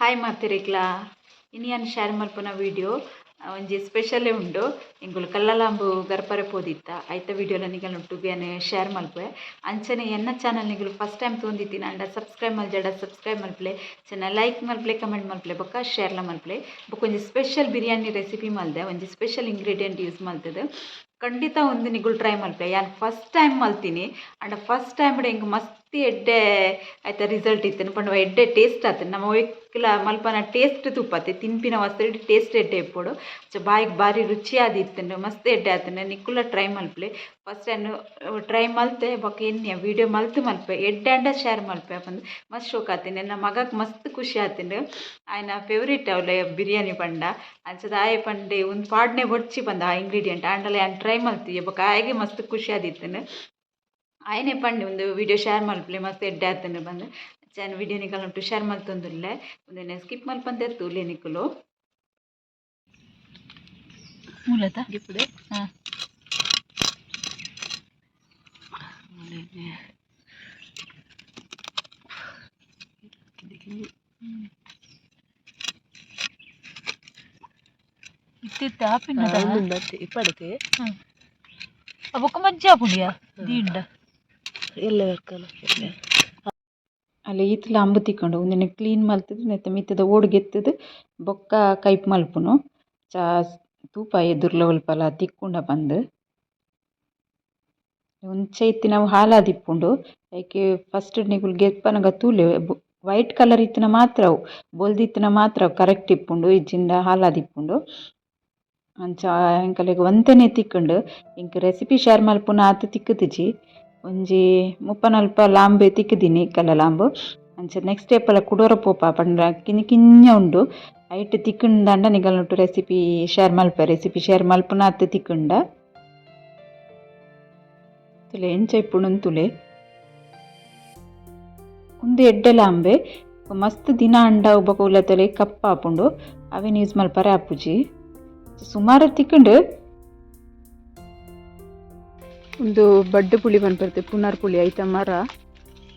Hi ಮಾತೆರೆಗ್ಲಾ ಇನಿ share ಮಲ್ಪುನ ವಿಡಿಯೋ ಒಂಜಿ ಸ್ಪೆಷಲೇ ಉಂಡು. ಎಂಕುಲು ಕಲ್ಲಲಾಂಬು ಗರ್ಪರೆ ಪೋದಿತ್ತ ಐತ ವಿಡಿಯೋಲ ನಿಗಲ್ ಒಟ್ಟುಗು ಶೇರ್ ಮಲ್ಪುವೆ. ಅಂಚನೆ ಎನ್ನ ಚಾನಲ್ ನಿಗುಲು ಫಸ್ಟ್ ಟೈಮ್ ತೂಂದಿತ್ತಿನ ಅಂಡ ಸಬ್ಸ್ಕ್ರೈಬ್ ಮಲ್ಜಡ ಸಬ್ಸ್ಕ್ರೈಬ್ ಮಲ್ಪಲೆ, ಚೆನ್ನ ಲೈಕ್ ಮಲ್ಪಲೆ, ಕಮೆಂಟ್ ಮಲ್ಪಲೆ, ಬೊಕ್ಕ ಶೇರ್ಲ ಮಲ್ಪಲೆ. ಬೊಕ್ಕ ಒಂಜಿ ಸ್ಪೆಷಲ್ ಬಿರಿಯಾನಿ ರೆಸಿಪಿ ಮಲ್ದೆ, ಒಂಜಿ special ingredient use ಮಲ್ತದು. ಖಂಡಿತ ಒಂದು ನಿಗುಲು ಟ್ರೈ ಮಲ್ಪಲೆ. ಯಾನ್ ಫಸ್ಟ್ ಟೈಮ್ ಮಲ್ತೀನಿ and first time ಎಂಕ್ ಮಸ್ತ್ ಎಡ್ಡೆ ಐತ ರಿಸಲ್ಟ್ ಇತ್ತು ಪಂಡ ಎಡ್ಡೆ ಟೇಸ್ಟ್ ಆತುಂಡು. ನಮ್ಮ ಒಯ್ಕ್ಲ ಮಲ್ಪನ ಟೇಸ್ಟ್ ತೂಪತೆ, ತಿನ್ಪಿನ ವಸ್ತು ಟೇಸ್ಟ್ ಎಡ್ಡೆ ಇಪ್ಪೊಡು. ಸೊ ಬಾಯಿಗೆ ಬಾರಿ ರುಚಿಯಾದಿತ್ತುಂಡು, ಮಸ್ತ್ ಎಡ್ಡೆ ಆತುಂಡು. ನಿಕ್ಕುಲ ಟ್ರೈ ಮಲ್ಪಲೆ. First time try ಮಲ್ತೆ ಬೊಕ್ಕ ಎನ್ನಿಯ ವೀಡಿಯೋ ಮಲ್ತು ಮಲ್ಪೆ, ಎಡ್ಡೆ ಅಂಡ ಶೇರ್ ಮಲ್ಪೆ ಪಂದ್ ಮಸ್ತ್ ಶೋಕ್ ಆತಿಂಡು. ಎನ್ನ ಮಗಕ್ ಮಸ್ತ್ ಖುಷಿ ಆತುಂಡು. ಆಯ್ನ ಫೇವ್ರೇಟ್ ಅವ್ಲೆ ಬಿರಿಯಾನಿ ಪಂಡ. ಅಂಚದ ಆಯೆ ಪಂಡೆ ಉಂದು ಪಾಡ್ನೆ ಬೊಡ್ಚಿ ಪಂದ ಆ ಇಂಗ್ರೀಡಿಯೆಂಟ್. ಆಂಡಲ ಯಾನ್ ಟ್ರೈ ಮಲ್ತಿಯೆ ಬೊಕ್ಕ ಆಯೆಗೆ ಮಸ್ತ್ ಖುಷಿ ಆದಿತ್ತುಂಡು. ಆಯೆನೆ ಪಂಡೆ ಉಂದು ವೀಡಿಯೋ ಶೇರ್ ಮಲ್ಪಲೆ, ಮಸ್ತ್ ಎಡ್ಡೆ ಆತುಂಡು ಪಂದ್. ಅಂಚ ವೀಡಿಯೋ ನಿಕಲ್ನ ಶೇರ್ ಮಲ್ತೊಂದುಲ್ಲೆ, ಉಂದೆನ್ ಸ್ಕಿಪ್ ಮಲ್ಪಂದೆ ತೂಲೆ ನಿಕುಲು. ಮೂಲತ ಗಿಪ್ಪುಡೆ. ಹಾಂ. ಇತ್ತಿತ್ತೆ ಆಪಿನ. ಇಪ್ಪಡತೆ. ಬೊಕ್ಕ ಮಜ್ಜಿ ಆಪುಂಡಿಯಾ ದಿಂಡ. ಎಲ್ಲ ವರ್ಕನ. ಅಲ್ಲ ಈತ್ಲ ಅಂಬು ತಿಕ್ಕುಂಡು. ಉಂದೆನ್ ಕ್ಲೀನ್ ಮಲ್ತುದು ನೆತ್ತ ಮಿತ್ತುದ ಓಡು ಗೆತ್ತುದು ಬೊಕ್ಕ ಕೈಪ್ ಮಲ್ಪುನು. ಚಾ ತೂಪ ಎದುರ್ಲ ಒಲ್ಪಲ ತಿಕ್ಕುಂಡ ಪಂದ್. ಒಂಚ ಇತ್ತಿನವು ಹಾಲಾದಿಪ್ಪುಂಡು. ಐಕೆ ಫಸ್ಟ್ ನಿಕುಲು ಗೆಪ್ಪನಗ ತೂಲೆ, ವೈಟ್ ಕಲರ್ ಇತ್ತಿನ ಮಾತ್ರ ಅವು, ಬೊಲ್ದಿತ್ತಿನ ಮಾತ್ರ ಅವು ಕರೆಕ್ಟ್ ಇಪ್ಪುಂಡು, ಇಜ್ಜಿಂಡ ಹಾಲಾದಿಪ್ಪುಂಡು. ಅಂಚ ಎಂಕಲೆಗ್ ಒಂತೆನೆ ತಿಕ್ಕುಂಡು. ಎಂಕ್ ರೆಸಿಪಿ ಶೇರ್ ಮಲ್ಪುನ ಆತ್ ತಿಕ್ಕುದಿಜಿ. ಒಂಜಿ 30 ನಲ್ಪ ಲಾಂಬೆ ತಿಕ್ಕುದಿನಿ ಕಲ್ಲ ಲಾಂಬು. ಅಂಚ ನೆಕ್ಸ್ಟ್ ಏಪಲ ಕುಡೊರ ಪೋಪ ಪಂಡ ಕಿನ್ನಿ ಕಿನ್ಯ ಉಂಡು. ಐಟ್ ತಿಕ್ಕುಂಡಾಂಡ ನಿಗಲ್ನೊಟ್ಟು ರೆಸಿಪಿ ಶೇರ್ ಮಲ್ಪೆ. ರೆಸಿಪಿ ಶೇರ್ ಮಲ್ಪುನ ಆತ್ ತಿಕ್ಕುಂಡ. ತೂಲೆ ಎಂಚ ಇಪ್ಪುಂಡು ತೂಲೆ. ಉಂದು ಎಡ್ಡೆ ಲಾಂಬೆ. ಮಸ್ತ್ ದಿನ ಅಂಡ ಬೊಕ ಉಲತೊಲೆ ಕಪ್ಪಾಪುಂಡು. ಅವೆನ್ ಯೂಸ್ ಮಲ್ಪರೆ ಆಪುಜಿ. ಸುಮಾರು ತಿಕ್ಕುಂಡು. ಒಂದು ಬಡ್ಡು ಪುಳಿ ಪನ್ಪರ್ತೆ, ಪುನರ್ ಪುಳಿ ಐತ ಮರ.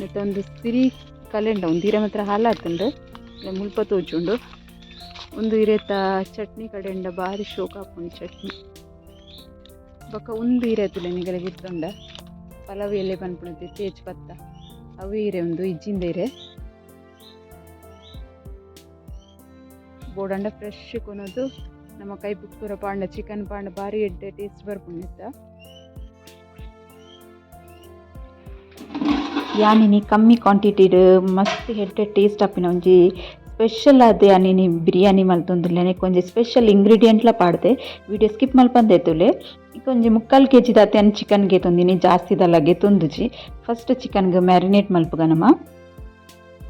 ನೆತ್ತ ಒಂದು ಸಿರಿ ಕಲೆಂಡ ಒಂದು ಇರೆ ಮಾತ್ರ ಹಾಲಾತುಂಡು, ಮುಲ್ಪ ತೋಜುಂಡು. ಒಂದು ಇರೆತ ಚಟ್ನಿ ಕಡೆಂಡ ಬಾರಿ ಶೋಕ್ ಆಪುಂಡು ಚಟ್ನಿ. ಬೊಕ ಉಂದು ಇರೆ ತೂಲೆ ನಿಗಲೆ ಗುರ್ತುಂಡ? ಪಲವು ಎಲೆ ಪನ್ಪುನತೆ, ತೇಜ್ ಪತ್ತ ಅವು ಇರೆ. ಉಂದು ಇಜ್ಜಿಂದ ಇರೆ. ಬೋಡಂಡ ಫ್ರೆಶ್ ಕೊನೊದು ನಮ್ಮ ಕೈ ಪುಕ್ಕುರ ಪಾಂಡ, ಚಿಕನ್ ಪಾಂಡ ಬಾರಿ ಎಡ್ಡೆ ಟೇಸ್ಟ್ ಬರ್ಪುಂಡು ನೆತ್ತ. ಯಾನಿನಿ ಕಮ್ಮಿ ಕ್ವಾಂಟಿಟಿಡ್ ಮಸ್ತ್ ಎಡ್ಡೆ ಟೇಸ್ಟ್ ಆಪಿನ ಒಂಜಿ ಸ್ಪೆಷಲ್ ಆದ್ ಯಾನಿನಿ ಬಿರಿಯಾನಿ ಮಲ್ತೊಂದುಲ್ಲೆ. ನೆಕ್ ಒಂಜಿ ಸ್ಪೆಷಲ್ ಇಂಗ್ರೀಡಿಯೆಂಟ್ಲ ಪಾಡ್ದೆ. ವಿಡಿಯೋ ಸ್ಕಿಪ್ ಮಲ್ಪಂದೆ ತೂಲೆ. ಇಕ್ ಒಂಜಿ 3/4 ಕೆ ಜಿ ದಾತ್ ಯಾನ್ ಚಿಕನ್ ಗೆತೊಂದಿನಿ, ಜಾಸ್ತಿ ದಾಲ ಗೆತೊಂದುಜಿ. ಫಸ್ಟ್ ಚಿಕನ್ಗ್ ಮ್ಯಾರಿನೇಟ್ ಮಲ್ಪುಗ ನಮ.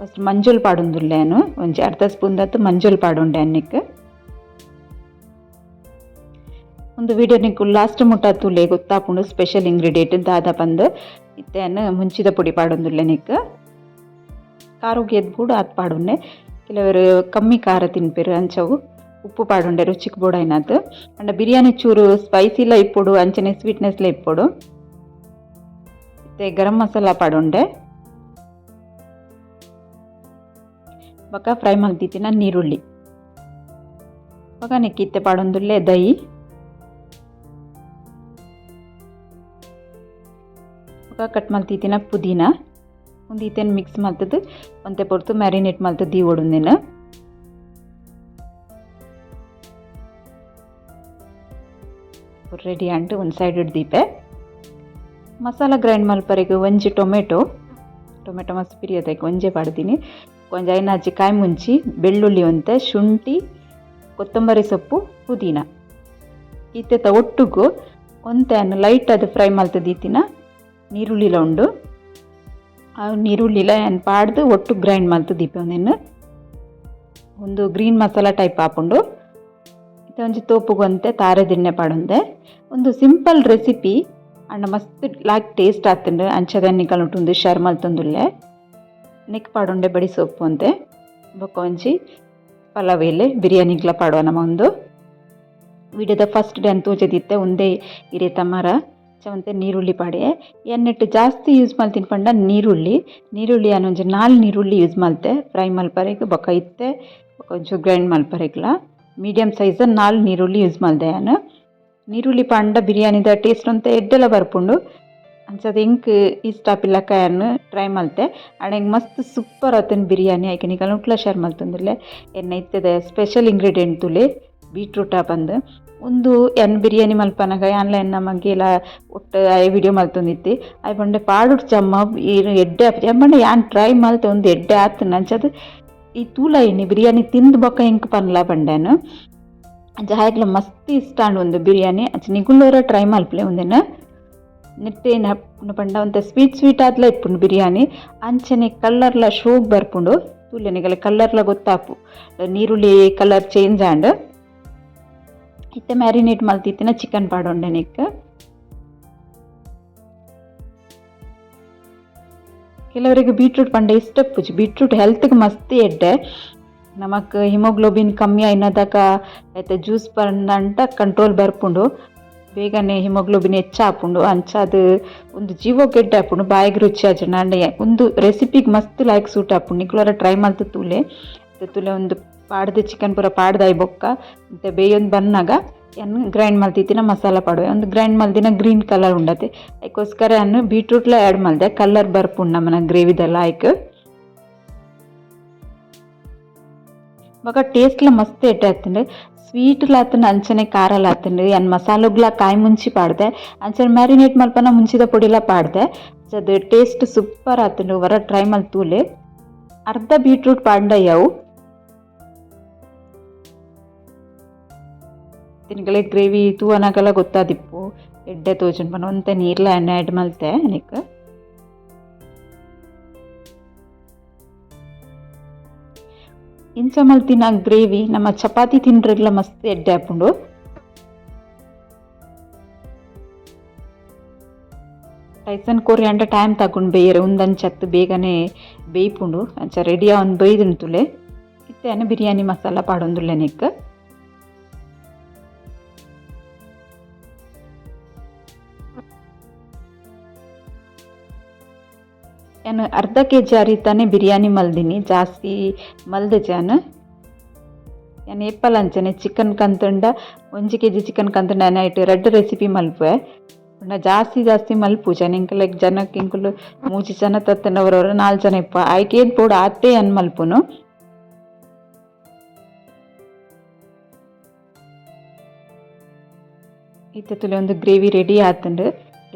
ಫಸ್ಟ್ ಮಂಜೊಲ್ ಪಾಡೊಂದುಲ್ಲೆ ಯಾನ್. ಒಂಜಿ ಅರ್ಧ ಸ್ಪೂನ್ ದಾತ್ ಮಂಜೊಲ್ ಪಾಡೊಂಡೆ ಯಾನ್ ನೆಕ್. ಉಂದು ವಿಡಿಯೋ ನಿಕ್ಕು ಲಾಸ್ಟ್ ಮುಟ್ಟ ತೂಲೆ, ಗೊತ್ತಾಪುಂಡು ಸ್ಪೆಷಲ್ ಇಂಗ್ರೀಡಿಯೆಂಟ್ ದಾದ ಪಂದ್. ಇತ್ತೆ ಯಾನ್ ಮುಂಚಿದ ಪೊಡಿ ಪಾಡೊಂದುಲ್ಲೆ ನೆಕ್. ಖಾರಗ್ ಏತ್ ಬೋಡು ಆತ್ ಪಾಡೊನ್ನೆ. ಕೆಲವೆರ್ ಕಮ್ಮಿ ಖಾರ ತಿನ್ಪೆರ್, ಅಂಚವು. ಉಪ್ಪು ಪಾಡೊಂಡೆ ರುಚಿಕ್ ಬೋಡಾಯ್ನಾತ್. ಅಂಡ ಬಿರಿಯಾನಿ ಚೂರು ಸ್ಪೈಸಿಲ ಇಪ್ಪೊಡು, ಅಂಚನೆ ಸ್ವೀಟ್ನೆಸ್ಲ ಇಪ್ಪೊಡು. ಇತ್ತೆ ಗರಂ ಮಸಾಲ ಪಾಡೊಂಡೆ. ಬೊಕ ಫ್ರೈ ಮಲ್ತಿತ್ತಿನ ನೀರುಳ್ಳಿ. ಬೊಕ ನೆಕ್ ಇತ್ತೆ ಪಾಡೊಂದುಲ್ಲೆ ದಯಿ. ಬೊಕ ಕಟ್ ಮಲ್ತಿತ್ತಿನ ಪುದೀನ. ಉಂದು ಇತ್ತೆನ್ ಮಿಕ್ಸ್ ಮಲ್ತುದು ಒಂತೆ ಪೊರ್ತು ಮ್ಯಾರಿನೇಟ್ ಮಲ್ತ್ ದೀವೊಡು ಉಂದೆನ್. ರೆಡಿ ಆಂಡ್ ಒಂಜಿ ಸೈಡ್ ದೀಪೆ. ಮಸಾಲ ಗ್ರೈಂಡ್ ಮಲ್ಪರೆಗ್ ಒಂಜಿ ಟೊಮೆಟೊ, ಟೊಮೆಟೊ ಮಸ್ತ್ ಪಿರಿಯದೈಕ್ ಒಂಜೆ ಪಾಡ್ದಿನಿ. ಒಂಜಿ ಐನಾಜಿ ಕಾಯಿ ಮುಂಚಿ, ಬೆಳ್ಳುಳ್ಳಿ ಒಂತೆ, ಶುಂಠಿ, ಕೊತ್ತಂಬರಿ ಸೊಪ್ಪು, ಪುದೀನ ಇತ್ತೆತ ಒಟ್ಟುಗು ಒಂತೆ ಲೈಟ್ ಆದ್ ಫ್ರೈ ಮಲ್ತ್ ದೀತಿನ ನೀರುಳ್ಳಿಲ ಉಂಡು. ಆ ನೀರುಳ್ಳಿಲ ಯಾನ್ ಪಾಡ್ದ್ ಒಟ್ಟು ಗ್ರೈಂಡ್ ಮಲ್ತ್ ದೀಪೆ ಉಂದೆನ್. ಉಂದು ಗ್ರೀನ್ ಮಸಾಲ ಟೈಪ್ ಆಪುಂಡು. ಇತ್ತೆ ಒಂಜಿ ತೋಪುಗು ಒಂತೆ ತಾರೆದಿಣ್ಣೆ ಪಾಡೊಂದೆ. ಉಂದು ಸಿಂಪಲ್ ರೆಸಿಪಿ ಆಂಡ ಮಸ್ತ್ ಲಾಯ್ಕ್ ಟೇಸ್ಟ್ ಆತುಂಡು. ಅಂಚದ ನಿಕಲ್ನ ಉಂದು ಶೇರ್ ಮಲ್ತೊಂದುಲ್ಲೆ. ನೆಕ್ ಪಾಡೊಂಡೆ ಬಡಿ ಸೊಪ್ಪು ಒಂತೆ. ಬೊಕ ಒಂಜಿ ಪಲಾವ್ ಎಲೆ, ಬಿರಿಯಾನಿಗ್ಲ ಪಾಡುವ ನಮ ಉಂದು. ವಿಡಿಯೋದ ಫಸ್ಟ್ ಡೇ ತೋಜದಿತ್ತೆ ಉಂದೇ ಇರೆತ ಮರ. ಅಂಚ ನೀರುಳ್ಳಿ ಪಾಡೆ. ಎಣ್ಣೆಟ್ ಜಾಸ್ತಿ ಯೂಸ್ ಮಲ್ತಿನ ಪಂಡ ನೀರುಳ್ಳಿ. ನೀರುಳ್ಳಿ ಒಂಜಿ 4 ನೀರುಳ್ಳಿ ಯೂಸ್ ಮಲ್ತೆ ಫ್ರೈ ಮಲ್ಪರೆಗ್, ಬೊಕ್ಕ ಇತ್ತೆ ಬೊಕ್ಕ ಒಂಚೂರು ಗ್ರೈಂಡ್ ಮಲ್ಪರೆಗ್ಲ. ಮೀಡಿಯಮ್ ಸೈಜ್ 4 ನೀರುಳ್ಳಿ ಯೂಸ್ ಮಲ್ದೆ ಯಾನ್. ನೀರುಳ್ಳಿ ಪಂಡ ಬಿರಿಯಾನಿದ ಟೇಸ್ಟ್ ಒಂತೆ ಎಡ್ಡೆಲ ಬರ್ಪುಂಡು. ಅಂಚದ ಎಂಕ್ ಇಷ್ಟ ಆಪಿಲಕ ಯಾನ್ ಟ್ರೈ ಮಲ್ತೆ. ಆಂಡ ಎಂಕ್ ಮಸ್ತ್ ಸೂಪರ್ ಆತುಂಡು ಬಿರಿಯಾನಿ. ಐಕ್ ನಿಕಲ್ನ ಶೇರ್ ಮಲ್ತೊಂದುಲ್ಲೆ. ಎನ್ನ ಇತ್ತೆದ ಸ್ಪೆಷಲ್ ಇಂಗ್ರೀಡಿಯೆಂಟ್ ತುಲೆ ಬೀಟ್ರೂಟ್ ಪಂದ್. ಉಂದು ಯಾನ್ ಬಿರಿಯಾನಿ ಮಲ್ಪನಗ ಯಾನ್ಲ ಎನ್ನ ಮಗ್ಗೆಲ ಒಟ್ಟು ಆಯೆ ವಿಡಿಯೋ ಮಲ್ತೊಂದಿತ್ತೆ. ಆಯೆ ಪಂಡೆ ಪಾಡುಡ್ಚಮ್ಮ ಈರ್ ಎಡ್ಡೆ ಆಪುಜಿ. ಯಾನ್ ಪಂಡೆ ಯಾನ್ ಟ್ರೈ ಮಲ್ತೆ ಉಂದು ಎಡ್ಡೆ ಆತುಂಡು. ಅಂಚಾದ್ ಈ ತೂಲ ಇನಿ ಬಿರಿಯಾನಿ ತಿಂದು ಬೊಕ್ಕ ಎಂಕ್ ಪನ್ಲ ಪಂಡೆ ಯಾನ್. ಅಂಚ ಆಯಗ್ಲ ಮಸ್ತ್ ಇಷ್ಟ ಆಂಡ್ ಉಂದು ಬಿರಿಯಾನಿ. ಅಂಚ ನಿಕುಲು ಟ್ರೈ ಮಲ್ಪುಲೆ ಉಂದೆನ್. ನೆಟ್ಟ್ ಏನ್ ಪಂಡ ಒಂತೆ ಸ್ವೀಟ್ ಸ್ವೀಟ್ ಆದ್ಲ ಇಪ್ಪುಂಡು ಬಿರಿಯಾನಿ. ಅಂಚನೆ ಕಲರ್ಲ ಶೋಕ್ ಬರ್ಪುಂಡು. ತೂಲೆ ನಿಗಲೆ ಕಲರ್ಲ ಗೊತ್ತಾಪು, ನೀರುಳ್ಳಿ ಕಲರ್ ಚೇಂಜ್ ಆಂಡ್. ಇತ್ತೆ ಮ್ಯಾರಿನೇಟ್ ಮಲ್ತಿತ್ತಿನ ಚಿಕನ್ ಪಾಡೊಂಡೆ ನೆಕ್ಕ್. ಕೆಲವರಿಗೆ ಬೀಟ್ರೂಟ್ ಪಂಡ ಇಷ್ಟ ಇಪ್ಪುಜಿ. ಬೀಟ್ರೂಟ್ ಹೆಲ್ತ್ಗೆ ಮಸ್ತ್ ಎಡ್ಡೆ. ನಮಕ್ ಹಿಮೋಗ್ಲೋಬಿನ್ ಕಮ್ಮಿ ಆಯಿನದಕ ಐತ ಜ್ಯೂಸ್ ಪಂಡ ಕಂಟ್ರೋಲ್ ಬರ್ಪುಂಡು. ಬೇಗನೆ ಹಿಮೋಗ್ಲೋಬಿನ್ ಹೆಚ್ಚಾಪುಂಡು. ಅಂಚಾದ್ ಉಂದು ಜೀವೊಗ್ ಎಡ್ಡೆ ಆಪುಂಡು, ಬಾಯಿಗ್ ರುಚಿ ಆಜುಂಡು. ಆಂಡ ಉಂದು ರೆಸಿಪಿಗ್ ಮಸ್ತ್ ಲಾಯ್ಕ್ ಸೂಟ್ ಆಪುಂಡು. ನಿಕುಲು ಟ್ರೈ ಮಲ್ತ್ ತೂಲೆ. ತೂಲೆ ಒಂದು ಪಾಡ್ದ್ ಚಿಕನ್ ಪೂರ ಪಾಡ್ದಾಯಿ ಬೊಕ್ಕ ಇತ್ತೆ ಬೇಯೊಂದು ಬನ್ನಗ ಯಾನ್ ಗ್ರೈಂಡ್ ಮಲ್ತಿತ್ತಿನ ಮಸಾಲ ಪಾಡುವೆ. ಒಂದು ಗ್ರೈಂಡ್ ಮಲ್ದಿನ ಗ್ರೀನ್ ಕಲರ್ ಉಂಡತೆ, ಐಕೋಸ್ಕರ ಯಾನ್ ಬೀಟ್ರೂಟ್ಲ ಆ್ಯಡ್ ಮಲ್ದೆ. ಕಲರ್ ಬರ್ಪುಂಡು ನಮನ ಗ್ರೇವಿದ ಲಾಯ್ಕ್. ಬೊಕ ಟೇಸ್ಟ್ಲ ಮಸ್ತ್ ಎಡ್ಡೆ ಆತುಂಡು. ಸ್ವೀಟ್ಲ ಆತುಂಡು, ಅಂಚನೆ ಖಾರಲ ಆತುಂಡು. ಯಾನ್ ಮಸಾಲೊಗ್ಲ ಕಾಯಿ ಮುಂಚಿ ಪಾಡ್ದೆ. ಅಂಚನೆ ಮ್ಯಾರಿನೇಟ್ ಮಲ್ಪನ ಮುಂಚಿದ ಪೊಡಿಲ ಪಾಡ್ದೆ. ಅದು ಟೇಸ್ಟ್ ಸೂಪರ್ ಆತುಂಡು. ವರ ಟ್ರೈ ಮಲ್ತ್ ತೂಲೆ. ಅರ್ಧ ಬೀಟ್ರೂಟ್ ಪಾಡ್ಂಡ ಯಾವು. ತಿನ್ಕಲೆ ಗ್ರೇವಿ ತೂವನಗಲ ಗೊತ್ತಾದಿಪ್ಪು ಎಡ್ಡೆ ತೋಜುಂಡು ಪಂಡ ಒಂತೆ ನೀರ್ಲ ಎಣ್ಣೆ ಆ್ಯಡ್ ಮಲ್ತೆ ನೆಕ್ಕ್. ಇಂಚ ಮಲ್ತಿನ ಗ್ರೇವಿ ನಮ್ಮ ಚಪಾತಿ ತಿನ್ರೆಗ್ಲ ಮಸ್ತ್ ಎಡ್ಡೆ ಆಪುಂಡು. ಟೈಸನ್ ಕೋರಿ ಅಂಡ ಟೈಮ್ ತಗೊಂಡು ಬೇಯರೆ, ಉಂದಂಚತ್ತು ಬೇಗನೆ ಬೇಯ್ಪುಂಡು. ಅಂಚ ರೆಡಿ ಆವೊಂದು ಬೈದುಂಡು ತುಲೆ. ಇತ್ತೆ ಬಿರಿಯಾನಿ ಮಸಾಲ ಪಾಡೊಂದುಲ್ಲೆ ನೆಕ್ಕ್. ಯಾನ್ ಅರ್ಧ ಕೆ ಜಿ ಅರಿತಾನೆ ಬಿರಿಯಾನಿ ಮಲ್ದಿನಿ, ಜಾಸ್ತಿ ಮಲ್ದಿಜಿ ಯಾನ್. ಯಾನ್ ಏಪಲ ಅಂಚನೆ ಚಿಕನ್ ಕಂತುಂಡ 1 ಕೆಜಿ ಚಿಕನ್ ಕಂತುಂಡ ಯಾನ್ ಐಟ್ ರಡ್ಡ್ ರೆಸಿಪಿ ಮಲ್ಪುವೆ. ಪಂಡ ಜಾಸ್ತಿ ಜಾಸ್ತಿ ಮಲ್ಪುಜಿ ಯಾನ್. ಎಂಕಲೆಗ್ ಜನಕ್ ಎಂಕುಲು 3 ಜನ ತತ್ತುಂಡ ಒರೊರ 4 ಜನ ಇಪ್ಪ, ಐಕ್ ಏತ್ ಬೋಡು ಆತೇ ಯಾನ್ ಮಲ್ಪುನು. ಇತ್ತೆ ತೂಲೆ ಒಂದು ಗ್ರೇವಿ ರೆಡಿ ಆತುಂಡು.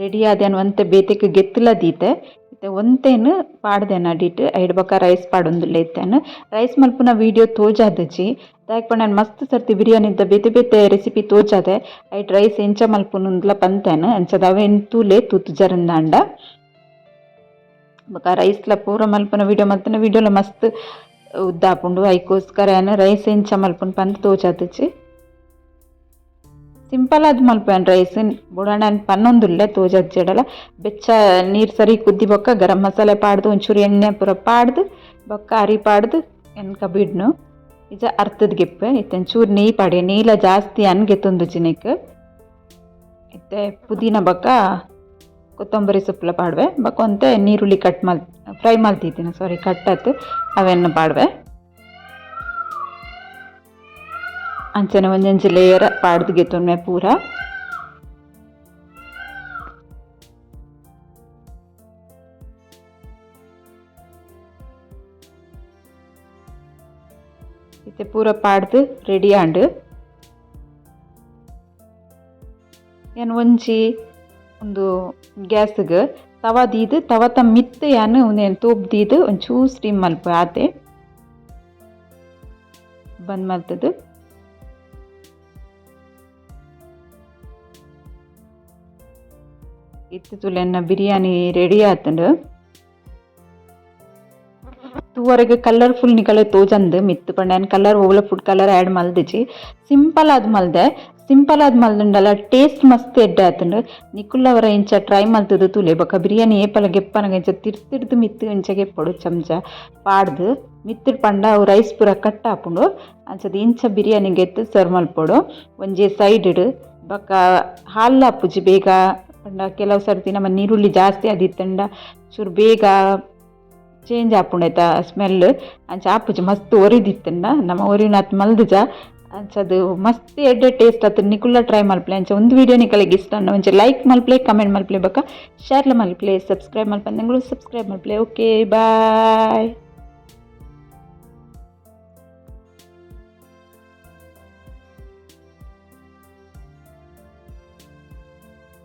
ರೆಡಿ ಆದ್ ಯಾನ್ ಒಂತೆ ಬೇತೆಕ್ ಗೆತ್ತುಲ ದೀತೆ. ಇತ್ತೆ ಒಂತೆನ್ ಪಾಡ್ದೆನ ಅಡಿಟ್. ಐಡ್ ಬೊಕ ರೈಸ್ ಪಾಡೊಂದುಲ್ಲೆ ಇತ್ತೆನ್. ರೈಸ್ ಮಲ್ಪುನ ವಿಡಿಯೋ ತೋಜಾದಿಜಿ. ದಾಯೆಗ್ ಪಂಡ ಯಾನ್ ಮಸ್ತ್ ಸರ್ತಿ ಬಿರಿಯಾನಿದ ಬೇತೆ ಬೇತೆ ರೆಸಿಪಿ ತೋಜಾದೆ. ಐಟ್ ರೈಸ್ ಎಂಚ ಮಲ್ಪುನುಂದ್ಲ ಪಂತೆನ್. ಅಂಚಾದ್ ಅವೆನ್ ತೂಲೆ ತೂತುಜರ್ಂದಾಂಡ. ಬೊಕ ರೈಸ್ಲ ಪೂರ ಮಲ್ಪುನ ವಿಡಿಯೋ ಮಲ್ತಿನ ವಿಡಿಯೋಲ ಮಸ್ತ್ ಉದ್ದ ಆಪುಂಡು. ಐಕೋಸ್ಕರ ಯಾನ್ ರೈಸ್ ಎಂಚ ಮಲ್ಪುನು ಪಂದ್ ತೋಜಾದಿಜಿ. ಸಿಂಪಲ್ ಆದ್ ಮಲ್ಪುವೆನ್ ರೈಸ್. ಬೋಡಾಂಡ ಯಾನ್ ಪನ್ನೊಂದುಲ್ಲೆ ತೋಜಾದಿಜೆಡಲ. ಬೆಚ್ಚ ನೀರು ಸರಿ ಕುದ್ದಿ ಬೊಕ್ಕ ಗರಂ ಮಸಾಲೆ ಪಾಡ್ದು ಒಂಚೂರು ಎಣ್ಣೆ ಪೂರ ಪಾಡ್ದು ಬೊಕ್ಕ ಅರಿ ಪಾಡ್ದು ಎನ್ಕ ಬಿಡ್ನು. ಇಜ ಅರ್ತದ ಗೆಪ್ಪೆ. ಇತ್ತೆ ಒಂಚೂರು ನೆಯ್ಯಿ ಪಾಡ್ಯೆ. ನೆಯ್ಯಿಲ ಜಾಸ್ತಿ ಯಾನ್ ಗೆತ್ತೊಂದುಜಿ ನೆಕ್ಕ್. ಇತ್ತೆ ಪುದೀನ ಬೊಕ್ಕ ಕೊತ್ತಂಬರಿ ಸೊಪ್ಪುಲ ಪಾಡುವೆ. ಬೊಕ್ಕ ಒಂತೆ ನೀರುಳ್ಳಿ ಕಟ್ ಮಲ್ ಫ್ರೈ ಮಲ್ತಿತ್ತಿನ, ಸಾರಿ ಕಟ್ ಆತ್, ಅವೆನ್ ಪಾಡುವೆ. ಅಂಚನೆ ಒಂಜೊಂಜಿ ಲೇಯರ್ ಪಾಡ್ದು ಗೆತ್ತೊನ್ವೆ ಪೂರ. ಇತ್ತೆ ಪೂರ ಪಾಡ್ದು ರೆಡಿ ಆಂಡ್. ಯಾನ್ ಒಂಜಿ ಉಂದು ಗ್ಯಾಸ್ಗ್ ತವ ದೀದ್ ತವತ ಮಿತ್ತ್ ಯಾನ್ ಉಂದೆನ್ ತೋಪ್ ದೀದ್ ಒಂಚೂರು ಸ್ಟೀಮ್ ಮಲ್ಪುವೆ ಆತೆ. ಬಂದ್ ಮಲ್ತುದು. ಇತ್ತೆ ತೂಲೆ ಎನ್ನ ಬಿರಿಯಾನಿ ರೆಡಿ ಆತುಂಡು. ತೂವರೆಗ್ ಕಲರ್ಫುಲ್ ನಿಕಲೆ ತೋಜಂದ್ ಮಿತ್ತ್ ಪಂಡ ಯಾನ್ ಕಲರ್ ಒವ್ಲ food colour add ಮಲ್ದಿಜಿ. Simple ಆದ್ ಮಲ್ದೆ. ಸಿಂಪಲ್ ಆದ್ ಮಲ್ದುಂಡಲ ಟೇಸ್ಟ್ ಮಸ್ತ್ ಎಡ್ಡೆ ಆತುಂಡು. ನಿಕುಲ್ಲವರ ಇಂಚ ಟ್ರೈ ಮಲ್ತುದು ತೂಲೆ. ಬೊಕ ಬಿರಿಯಾನಿ ಏಪಲ ಗೆಪ್ಪನಗ ಇಂಚ ತಿರ್ತಿರ್ದು ಮಿತ್ತ್ ಇಂಚ ಗೆಪ್ಪೊಡು ಚಮ್ಚ ಪಾಡ್ದು. ಮಿತ್ತ್ ಪಂಡ ಅವು ರೈಸ್ ಪೂರ ಕಟ್ ಆಪುಂಡು. ಅಂಚದ ಇಂಚ ಬಿರಿಯಾನಿ ಗೆತ್ತ್ ಸರ್ವ್ ಮಲ್ಪೊಡು ಒಂಜಿ ಸೈಡ್ ಡ್. ಬೊಕ ಹಾಲ್ ಆಪುಜಿ ಬೇಗ ಪಂಡ ಕೆಲವು ಸರ್ತಿ ನಮ್ಮ ನೀರುಳ್ಳಿ ಜಾಸ್ತಿ ಆದಿತ್ತಂಡ ಚೂರು ಬೇಗ ಚೇಂಜ್ ಆಪುಂಡು ಐತ ಸ್ಮೆಲ್. ಅಂಚ ಆಪುಜಿ ಮಸ್ತ್ ಒರಿದಿತ್ತಂಡ. ನಮ್ಮ ಒರಿನಾತ್ ಮಲ್ದುಜ. ಅಂಚ ಅದು ಮಸ್ತ್ ಎಡ್ಡೆ ಟೇಸ್ಟ್ ಆತು. ನಿಕುಲ್ಲ ಟ್ರೈ ಮಲ್ಪಲೆ. ಅಂಚ ಒಂದು ವಿಡಿಯೋ ನಿಕಲೆಗ್ ಇಷ್ಟ ಆಂಡ ಒಂಜಿ ಲೈಕ್ ಮಲ್ಪಲೆ, ಕಮೆಂಟ್ ಮಲ್ಪಲೆ, ಬೊಕ ಶೇರ್ಲ ಮಲ್ಪಲೆ. ಸಬ್ಸ್ಕ್ರೈಬ್ ಮಲ್ಪಂದೆ ಸಬ್ಸ್ಕ್ರೈಬ್ ಮಲ್ಪಲೆ. Okay, bye.